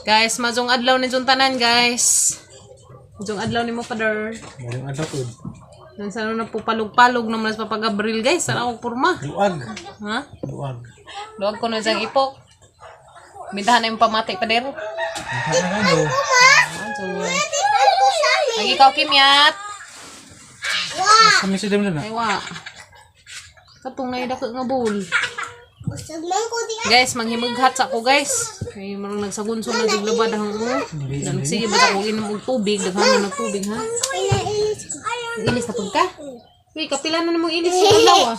Guys, mazong adlaw ni Jun tanan, guys. Mazong adlaw ni mo, Father. Maring adlaw po. Nan sa na po palog-palog naman sa Papa Gabriel, guys. Sana akong purma. Luag. Ha? Luag. Luwag ko na siyang ipok. Mintahan na yung pamati, Pader. Ang na kayo. Ang ikaw, Kimyat. Kami sa dam na. Ay, wa. Katong na dako nga bowl. Busog man ko di. Guys, manghimughat sa ako, guys. Ay, marang nagsagunso na jiglabad ang ulo. Sige, basta kung inom og tubig, daghan na ng tubig, ha? Ay, nainis ko. Ilis na pud ka? Uy, kapila na namang ilis sa adlaw, ah.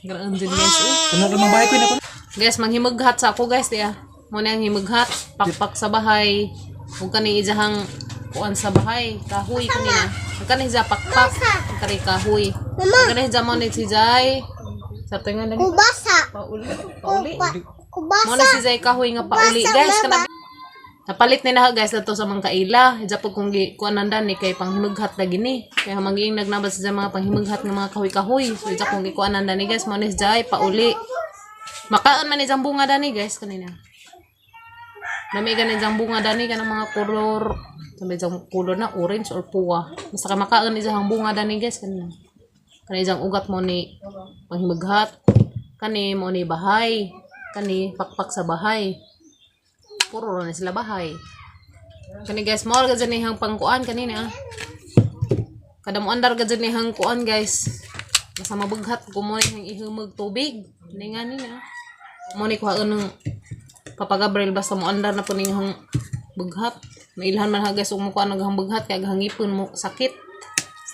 Grabe din, guys, oh. Ano ramang bahay ko na ko. Guys, manghimughat sa ako, guys, diya. Mo na ang himughat, pakpak sa bahay. Huwag ka ni ijahang kuan sa bahay, kahoy kanina. Huwag ka ni ija pakpak, huwag ka ni kahoy. Huwag ka ni ija mo ni si Jai. Sa tingan na Kubasa. pauli, pauli. Kubasa. Mo na si Jai kahoy nga pauli, guys. Kana napalit ni na guys dato sa mga kaila. Ija pag kung gi kuan nandan ni kay panghimughat lagi ni. Kaya magiing nagnabas sa mga panghimughat nga mga kahoy-kahoy. So ija kung gikuan nandan ni, guys, mo ni si Jai pauli. Makaon man ni jang bunga dani, guys, kanina. Nami ganin jang bunga dani kanang mga kolor. Sabi jang kolor na orange or puwa. Basta ka makaon ni jang bunga dani, guys, kanina. Kani jang ugat mo ni panghimughat. Kani mo ni bahay. Kani pakpak sa bahay. Puro ra na sila bahay. Kani guys, mo ra ni hang pangkuan kanina ah. Kada mo andar ka ni hang kuan, guys. Basta mabughat ko mo ni hang ihumog tubig. Ni nga ni na. Mo ni kuhaan ng Papa Gabriel basta mo andar na po ning hang bughat. Mailhan man ha guys ug mo kuan naghang bughat kay hangipon mo sakit.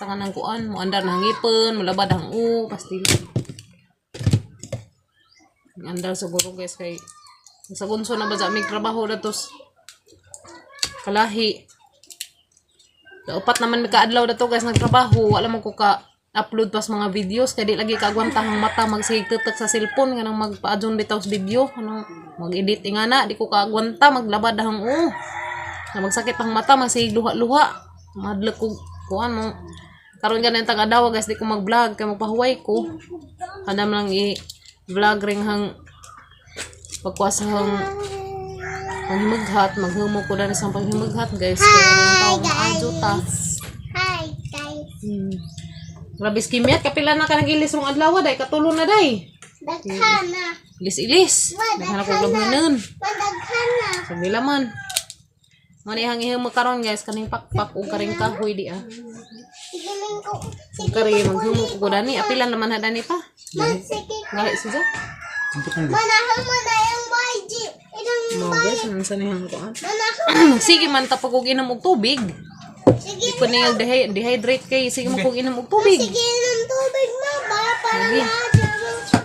Sa kanang kuan mo andar na hangipon, mo labad ang u, pastil. Andar siguro, guys, kay sa gunso na ba sa aming trabaho na tos kalahi. Upat naman may kaadlaw na to, guys, nagtrabaho. Wala man ko ka upload pas mga videos kay di lagi kaagwantahang mata magsigig tutok sa cellphone kanang magpaadjon bitaw sa video kanang mag-edit ingana di ko kaagwanta maglabad ang o na magsakit ang mata magsigig luha-luha madlak ko kuan mo karon ganin tag adlaw, guys, di ko mag-vlog kay magpahuway ko kada man lang i vlog ring hang pagkuha sa hang panghimughat maghimo ko dani sa panghimughat, guys, kaya ang tao maadyo ta. Hi, guys. Grabe skimyat, kapila na ka nag-ilis mong adlaw, day katulo na day. Daghana. Ilis-ilis. Daghan ako labhanon. Madaghana. Sabi laman. Mo ni hang ihimo karon, guys, kaning pakpak ug karing kahoy di ah. Sige, man ko. Ug kari maghimo ko dani, apila naman ha dani pa. Man, sige. Gahi siya. Tumpok ng Manahan mo na yung YG. Ilang Mo guys, ano sa nihang kuan? manahan. Sige man ta pag og inom og tubig. Sige, Di ko niya dehydrate kay sige mo kog inom og tubig. sige ng tubig ma ba para Sige. maadyo.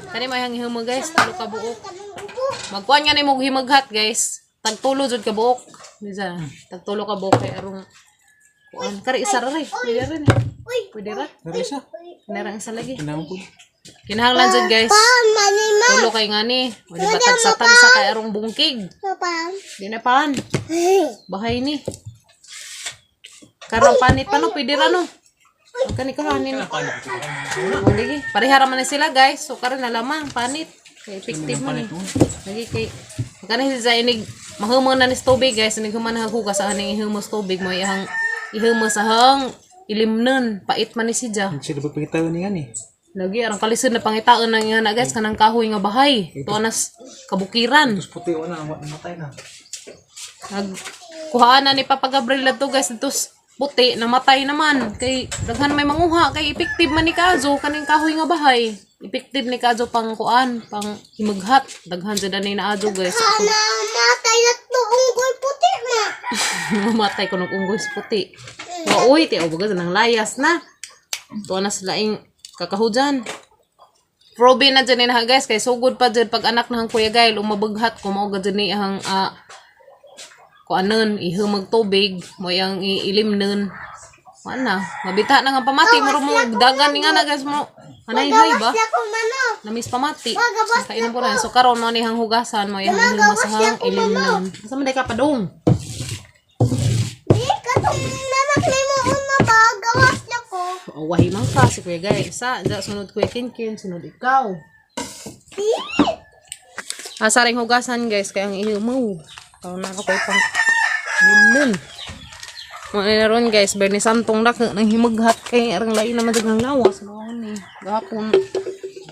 Kani may hang ihimo, guys, tulo ka buok. Kanang ubo. Magkuan nga nimo og himaghat, guys. Tagtulo jud ka buok. Bisa, tagtulo ka buok kay arong kuan. Kari isa ra rin. Pwede ra ni. Uy. Pwede ra. Dari isa. Kinarang isa lagi. Kinahanglan po. Kinahanglan jud, guys. Pan, mani ma. Tulo kay ngani. O di ba tagsa-tagsa kay arong bungkig. Pan. Di na pan. Bahay ni. Karon panit pa no, pwede ra no. Ang kani kahanin. O lagi. Pareha ra man na sila, guys. So karon na lamang panit. Kay effective man ni. Lagi kay kani si Zainig mahumo na ni sa tubig, guys. Inig human na hugas sa aning ihumos tubig mo ihang ihumos sa hang ilimnon. Pait man ni siya. Ang sila pagpakita ni nga ni. Lagi arang kalisod na pangitaan ng nga na, guys, kanang kahoy nga bahay. Tuwa nas kabukiran. Tapos puti wala namatay na. Nag kuhaan na ni Papa Gabriel to, guys, dito puti namatay naman kay daghan may manguha kay effective man ni Kazo kaning kahoy nga bahay. Effective ni Kazo pang kuan, pang himughat. Daghan jud ani na ajo, guys. Kana matay na to unggoy puti ma. Mamatay ko ng unggoy sa puti. Wa uy, ti baga nang layas na. Tuwa na sila ing kakahujan. Probe na dyan na guys, kay sugod pa dyan pag anak na hang Kuya Gail, umabaghat ko mao dyan ni hang kuanon, ihumag tubig, mo yang iilimnon. Wala na, mabita na nga pamati, muro mo dagan ni nga na guys mo. Anay hay ba? Na ko mano. Namis pamati. Kainom ko rin. So karon mo ni hang hugasan mo yang himas hang ilimnon. Asa man day ka padung? Di katong nanak ni mo una ba gawas na ko. Oh, wahi man ka si Kuya Gay. Isa, dya, sunod Kuya Kinkin, sunod ikaw. Di. Asa ring hugasan, guys, kaya ang ihumaw. Karon na ako kay pang limon. Mga na ron guys, Bernie Santong laki ng himaghat kay arang lain naman daghang lawas mao ni. Gahapon.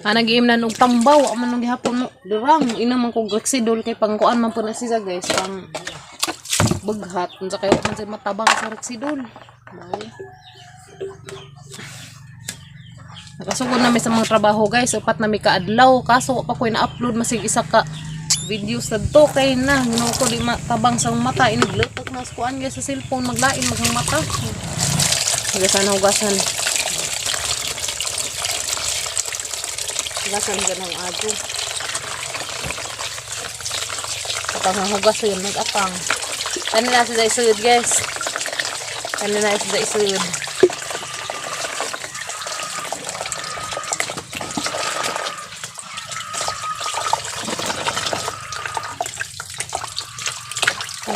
Ah, nag-iim na og tambaw man nung gihapon mo. Dirang ina man kog Rexidol kay pangkuan man po na siya guys, pang baghat unsa kayo man sa matabang sa Rexidol. Mao. Nakasugod na mi sa mga trabaho guys, upat na mi kaadlaw kaso wa pa ko'y na-upload masig isa ka videos na to kay na Ginoo ko di matabang sa mata iniglutok na sa kuan guys sa cellphone maglain maghang mata. Hugasan hugasan. Hugasan ganang adto. Kapag ang hugas yun, nag-apang. Kanina sila isuyod guys. Kanina sila isuyod.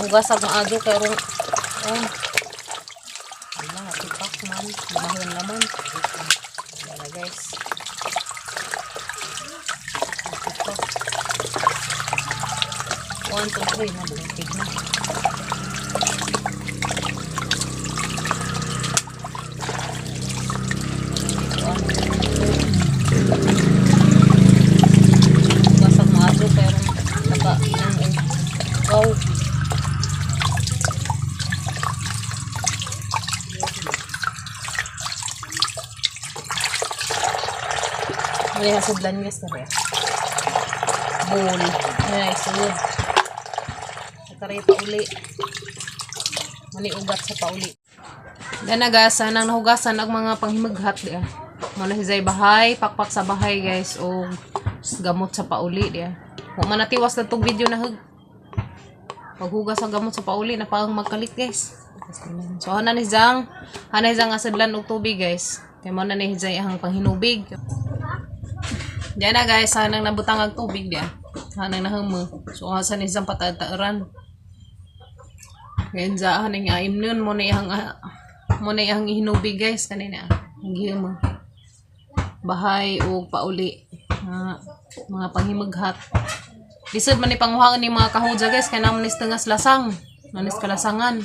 Hugas ang maado kay rong oh. Wala, tipak man, mahon naman. Wala guys. Tipak. 1, 2, 3, nabungkig na. One, two. Hugas ang maado pero naka wow. May nasudlan guys na rin. Bowl. Ay, sud. Nakaray pa uli. Mani ugat sa pauli. Ganagasan ang nahugasan ang mga panghimaghat diya. Muna si Zay bahay, pakpak sa bahay guys o gamot sa pauli diya. Wa man natiwas na tong video na hug. Paghugas ang gamot sa pauli na paang magkalit guys. So hana ni Zang asadlan og tubig guys. Kay mo na ni Zay ang panghinubig. Diyan na guys, hanang nabutang ang tubig diya. Hanang nahamo. So asa ni Zang patataran. Ngayon za hanang aim nun mo na iyang mo na iyang ihinubig guys kanina. Ang gihimo. Bahay o pauli. Mga, mga panghimaghat. Lisod man ni panguhaan ni mga kahudya guys kay naman is tungas lasang. Manis kalasangan.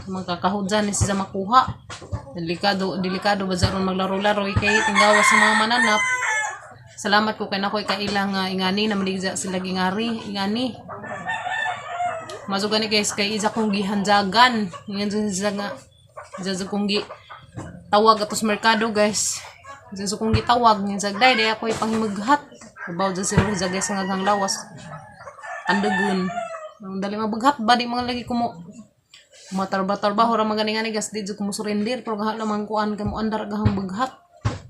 Mga kakahudya ni sila makuha. Delikado, delikado ba ron maglaro-laro kay tinggawa sa mga mananap. Salamat ko kay nakoy kailang nga ingani na maligja sila gingari, ingani. Mazo gani guys kay isa kong gihanjagan. Ingan jud sila nga isa jud kong gi tawag atos merkado guys. Isa jud kong gitawag nga sa day day ako ipangimaghat. Ibaw jud sila sa guys nga aghang lawas. Andagon. Ang dali mabaghat ba di mga lagi kumo matarba-tarba ra mga gani guys di jud ko mo surrender pero gaha lamang kuan kay mo andar gahang baghat.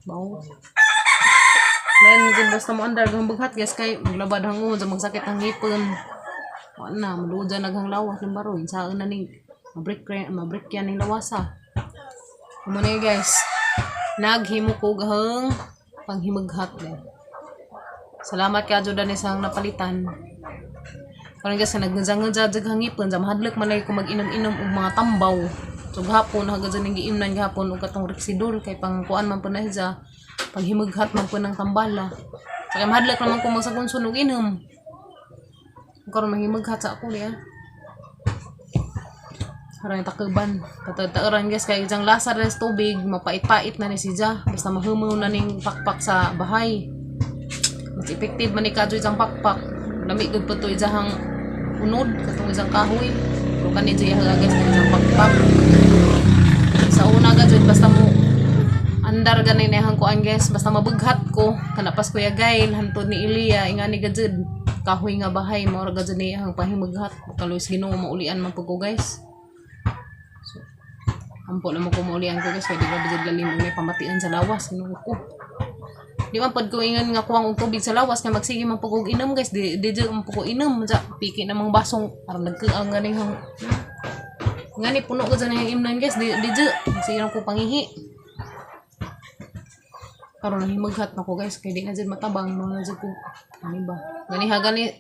Baw. Lain jud basta mo andar gahang baghat guys kay maglabad hang ungon sa magsakit ang ngipon. Wala na, maluja naghang lawas ng baron. Saan na ning mabreak mabreak yan ning lawasa. Amo na yun, guys. Naghimo ko gahang panghimaghat guys. Salamat ka Jordan isang napalitan. Parang guys, nagngadya jag hangipon, sa mahadlok man lagi ko mag-inom-inom og mga tambaw. So gahapon, hagad sa ning giimnan gahapon og katong Rexidol kay pangkuan man po na siya, panghimaghat man po ng tambala. So kay mahadlok naman ko magsagunson og inom. Karon mahimaghat sa ako niya. Parang takuban. Tatataoran guys, kay isang lasa rin sa tubig, mapait-pait na ni siya. Basta mahumaw na ning pakpak sa bahay. Mas effective man ni kadyo isang pakpak. Lami gud pa to isang unod, katong isang kahoy. Pero kani jud iya guys, ng isang pakpak. Sa una ga jud basta mo andar ganay na hang kuan guys, basta mabughat ko kanapas ko yagay hantod ni Ilya ingani ga jud kahoy nga bahay mao ra ga jud niya ang pahimughat kaloy sa Ginoo maulian man pud ko guys. So ampo na mo ko maulian ko guys kay di ba jud lalim og may pamatian sa lawas Ginoo ko. Di man pud ko ingon nga kuwang og tubig sa lawas kay magsige man pud og inom guys, di di jud man pud ko inom ja piki na mga basong aron nagkaang ganing hang ngani puno ko dyan ang imnan guys, di di jud sige lang ko pangihi. Karon nahimaghat na ko guys kay di na jud matabang mga jud ko ani ba gani ha gani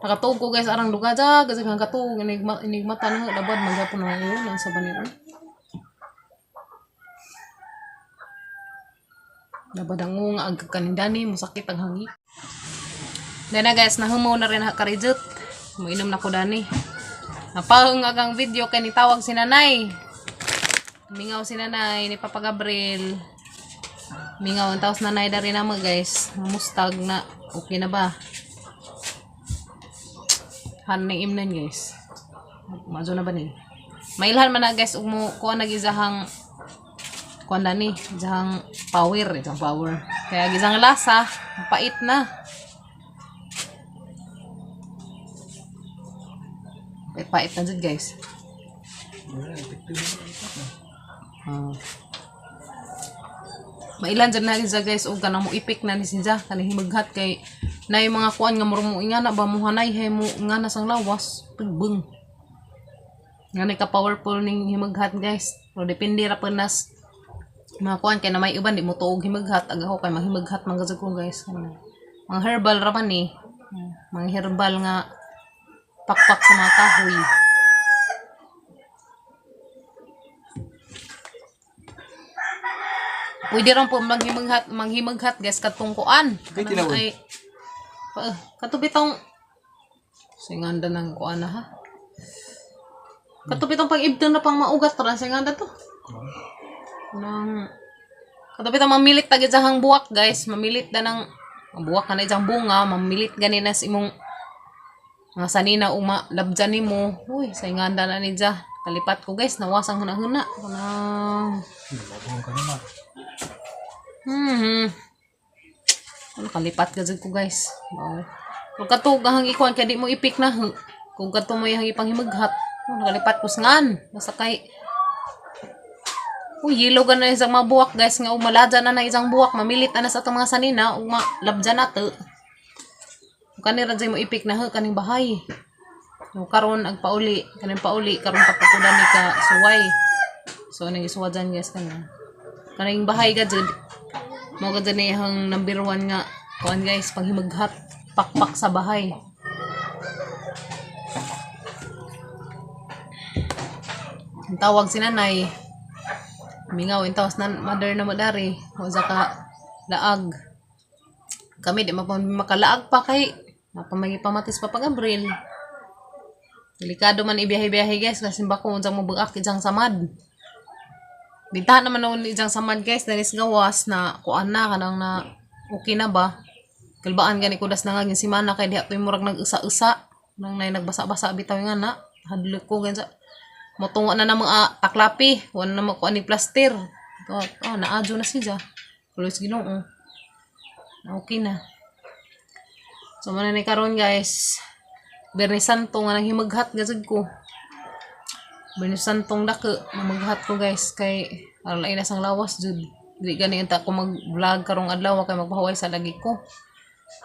nakatuog ko guys arang duga ja kasi kang katuog inig, inig mata na labad maghapon na ngayon sa banyo labad ang ngunga ag kanindani masakit ang hangi. Then na guys, nahumaw na rin ha karijut. Muinom na ko dani. Napahong agang video kay nitawag si nanay. Mingaw si nanay ni Papa Gabriel. Mingaw ang taos nanay dari namo guys. Mamustag na okay na ba? Han ning imnan guys. Mazo na ba ni? Mailhan man na guys ug mo kuan nag-isahang kuan na ni, isahang power, isang power. Kaya gisang lasa, pait na. Pait na jud guys. Mailan dyan na siya guys og kanang mo ipik na ni siya kanang himaghat kay na yung mga kuan nga murmo nga na ba mo hanay hay mo nga na sang lawas pagbeng nga ni ka powerful ning himaghat guys, pero depende ra pud nas mga kuan kay na may uban di mo tuog himaghat. Agaho kay mahimaghat man gud ko guys. Kanang mga herbal ra man ni, mga herbal nga pakpak sa mga kahoy. Pwede rin po manghimaghat, manghimaghat guys katong kuan. Ay, tinawag. Ay, katubitong singanda ng kuan na ha. Katubitong pag-ibtong na pang maugat ra singanda to. Nang katubitong mamilit tagid sa hang buwak guys, mamilit na ng buwak ka na isang bunga, mamilit gani na sa imong mga sanina uma labjan nimo. Uy, singanda na ni ja. Kalipat ko guys, nawasang huna-huna. Kanang Mabuhong ka naman. Ano, kalipat ka dyan ko guys. Wow. Kung kato gahang ikuan kay di mo ipik na hu. Kung kato mo yung ipanghimaghat. Oh, nakalipat ko ngan. Basta kay uy, yelo ka na isang mga buwak guys nga umaladya na na isang buwak, mamilit na na sa atong mga sanina ug malabja na to. Kung kanira dyan mo ipik na hu kaning bahay. No, karon ag pauli, kaning pauli karon papukudan ni ka suway. So nang isuwa dyan guys kana. Kaning bahay ka dyan. Mo ka dyan ang number 1 nga kuan guys, panghimaghat pakpak sa bahay. Ang tawag si nanay. Mingaw ang tawas na mother na madari. O sa ka laag. Kami di makalaag pa kay napamagipamatis pa pag Abril. Delikado man ibiyahe-biyahe guys kasi bako unsang mobuak isang samad. Bintahan naman noon isang samad guys danis gawas na kuan na kanang na okay na ba. Kalbaan gani ko das na nga simana kay diha toy murag nag-usa-usa nang nay nagbasa-basa bitaw nga na hadlok ko gansa motungo na na mga taklapi wala na mo kuan ni plaster. To, oh, naadyo na siya. Tuloy sa Ginoo. Na okay na. So man ni karon guys. Berni Santo nga nang himaghat gazud ko. Berni Santong dako mamaghat ko guys kay aron lain na sang lawas jud. Dili gani unta ko mag-vlog karong adlaw kay magpahuway sa lagi ko.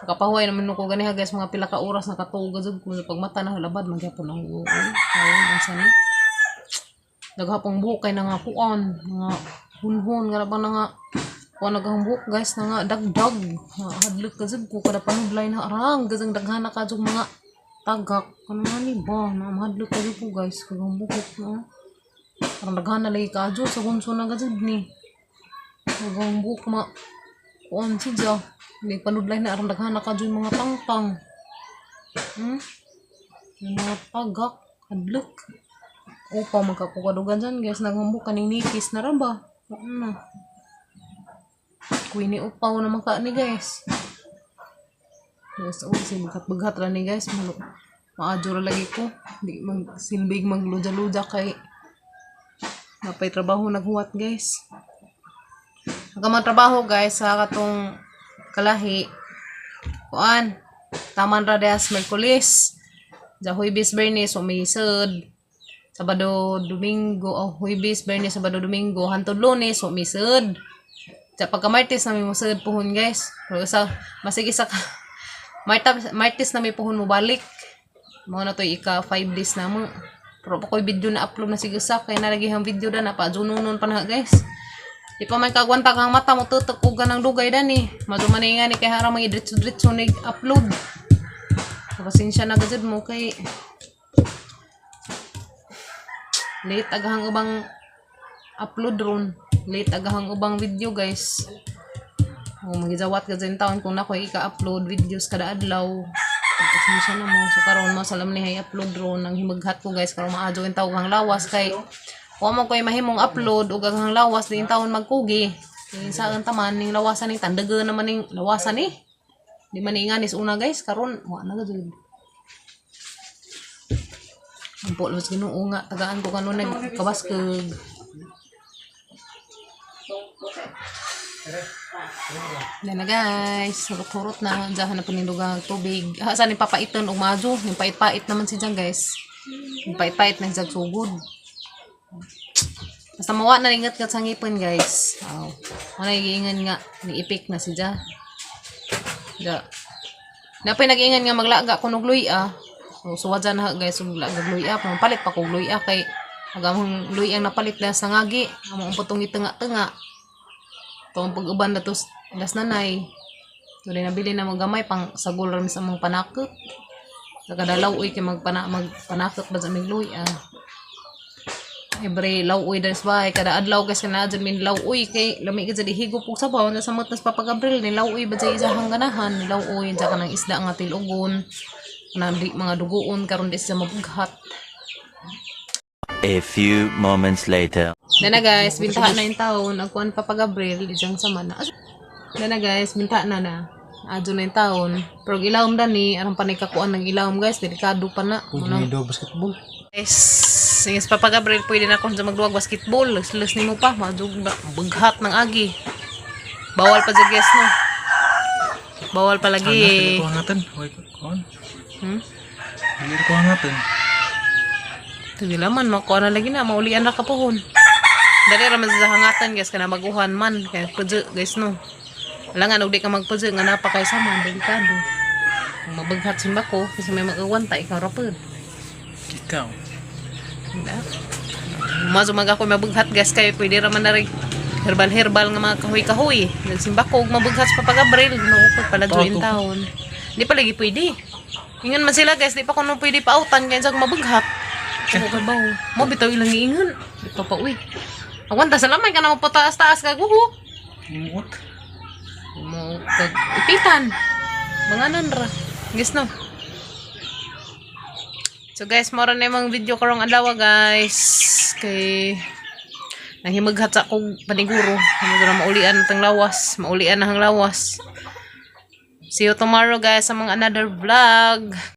Nakapahuway naman ko ganiha guys mga pila ka oras nakatuog jud ko pag mata na labad magyapon ang uo. Ayun ang sani. Naghapong buhok kay nga kuan, nga hunhon nga ba na nga kuan naghang buhok guys na nga dagdag. Nga hadlok ka jud ko kada panudlay na arang gazang daghan na ka jud mga tagak. Ano nga ni ba na mahadlok ka jud ko guys kagang buhok na. Parang daghan na lagi ka jud sa gunso na gazud ni. Naghang buhok ma kuan siya. May panudlay na arang daghan na ka jud mga tangtang. Yung mga tagak, hadlok. Opa, magkakukadugan dyan guys. Naghambok ka ni Nikis na raba. Ano na. Queenie upaw naman ka ni guys. Yes, oh, si baghat-baghat ra ni guys. Malo, maadyo ra lagi ko. Di mag silbig magluja-luja kay napay trabaho naghuwat guys. Ang mga trabaho guys sa katong kalahi. Kuan, taman ra dias Merkulis. Sa Huwebes, Bernes, umisod. Sabado, Domingo, oh, Huwebes, Bernes, Sabado, Domingo, hantod Lunes, umisod. Sa pagka Martes na may musod puhon guys. Pero sa masige sa Marta, Martes na may puhon mo balik. Mao na to ika 5 days na mo. Pero pa ko'y video na upload na sige sa kay nalagi ang video da na pa jununon pa na guys. Di pa man kagwanta kang mata mo tutok og ganang dugay dani. Madumanay nga ni kay harang mga diretso-diretso ni upload. Pasensya na gajud mo kay late agahang ubang upload ron. Late agahang ubang video guys. O magizawat ka dyan taon kung nako ika-upload videos kada adlaw. Pasensya na mo. So karon mo salam ni hay upload ron ang himaghat ko, guys, karon maadyo in tawag ang lawas kay wa mo koy mahimong upload ug ang lawas di taon magkugi. Kay sa ang taman ning lawasan ni tandaga naman ning lawasan ni. Di man inganis una, guys, karon wa na gud. Ampo los Ginoo nga tagaan ko kanunay kabaskog. Yan na, guys, hurot-hurot na. Diyan na panindugang ang tubig. Ah, saan ni papaiton og majo? Yung pait-pait naman si Diyan, guys. Yung pait-pait na siya sugod. Basta mawa na ingat kat sa ngipon, guys. Aw. Wala giingan nga ni ipik na si Ja. Ja. Napay nag-ingan nga maglaga ko og luya. So suwa dyan na, guys, og laga luya. Palit pa kog luya kay agamang luya ang napalit na sa ngagi. Amo ang putong itenga-tenga. Ito ang pag-uban na to las nanay. Tuloy nabili na mo gamay pang sagol ra mi sa among panakot. Nakadalaw uy kay magpanakot ba sa aming luya. Every law-uy dahil sa bahay, kada adlaw kasi na dyan min law-uy kay lami ka dyan ihigop og sabaw na sa nas Papa Gabriel ni law-uy ba dyan isahang ganahan ni law-uy dyan ka ng isda nga tilugon na di, mga dugoon karon di siya mabughat. A few moments later. Na guys, bintahan na yung taon. Agkuan Papa Gabriel, ijang sama na. Na guys, binta na na. Adyo na yung taon. Pero ilawom dani, arang panay kakuan ng ilawom, guys, delikado pa na. Pwede Unang na daw basketball. Guys, sige sa Papa Gabriel, pwede na ako sa magduwag basketball. Lus nimo pa, madug bughat ng agi. Bawal pa sa guys, no? Bawal pa lagi. Sana, dili ko hangatan. Hoy, kuan. Dili ko hangatan. Sige laman, makuha na lagi na, maulian ra ka pohon. Dali ra man sa hangatan, guys, kana maguhan man kay pudyo, guys, no. Wala nga og di ka magpudyo nga napa kay sama delikado. Kung mabaghat simba ko kasi may magawanta ikaw ra pud. Ikaw. Wala. Mazo mag ako mabughat, guys, kay pwede ra man na rin herbal-herbal nga mga kahoy-kahoy. Nagsimba ko og mabughat sa Papa Gabriel, Ginoo ko pala in town. Di pa lagi pwede. Ingon man sila, guys, di pa kuno pwede pautan kay sa mabughat. Ako kay bawo. Mo bitaw ilang giingon. Di pa pa uwi. Agwanta sa lamay ka na mo pataas-taas ka guho. Muot. Mo kag ipitan. Mga ra. Guys, no. So guys, mora na yung mga video karong adlaw, guys. Kay nahimaghat sa akong paniguro. Ano na maulian na tang lawas. Maulian na ang lawas. See you tomorrow, guys, sa mga another vlog.